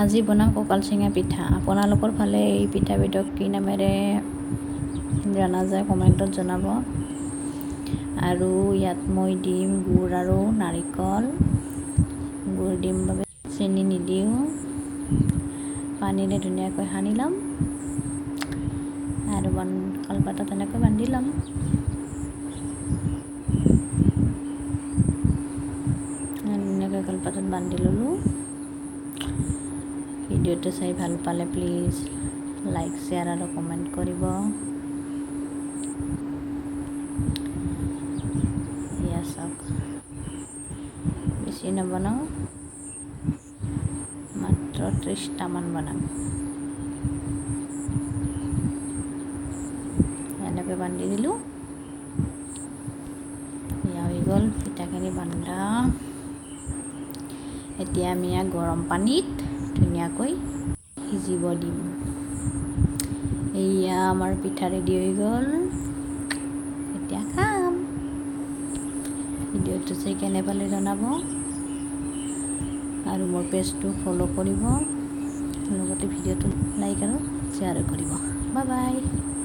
আজি বনাম কঁকাল ছিঙা পিঠা। আপোনালোকৰ ফালে এই পিঠাবিধক কি নামেৰে জনা যায় কমেণ্টত জনাব। আৰু ইয়াত মই দিম গুড় আৰু নাৰিকল। গুড় দিম বাবে চেনি নিদিওঁ। পানীৰে ধুনীয়াকৈ সানি ল'ম আৰু কলপাতত এনেকৈ বান্ধি ল'ম। ধুনীয়াকৈ কলপাতত বান্ধি ল'লোঁ। ভিডিঅ'টো চাই ভাল পালে প্লিজ লাইক, শ্বেয়াৰ আৰু কমেণ্ট কৰিব। এয়া চাওক, বেছি নবনাওঁ, মাত্ৰ 30টামান বনাম। এনেকৈ বান্ধি দিলোঁ। এয়া হৈ গ'ল পিঠাখিনি বান্ধা। এতিয়া আমি ইয়াক গৰম পানীত ধুনীয়াকৈ সিজিব দিম। এয়া আমাৰ পিঠা ৰেডি হৈ গ'ল, এতিয়া খাম। ভিডিঅ'টো চাই কেনে পালে জনাব আৰু মোৰ পেজটো ফ'ল' কৰিব, লগতে ভিডিঅ'টো লাইক আৰু শ্বেয়াৰো কৰিব। Bye bye.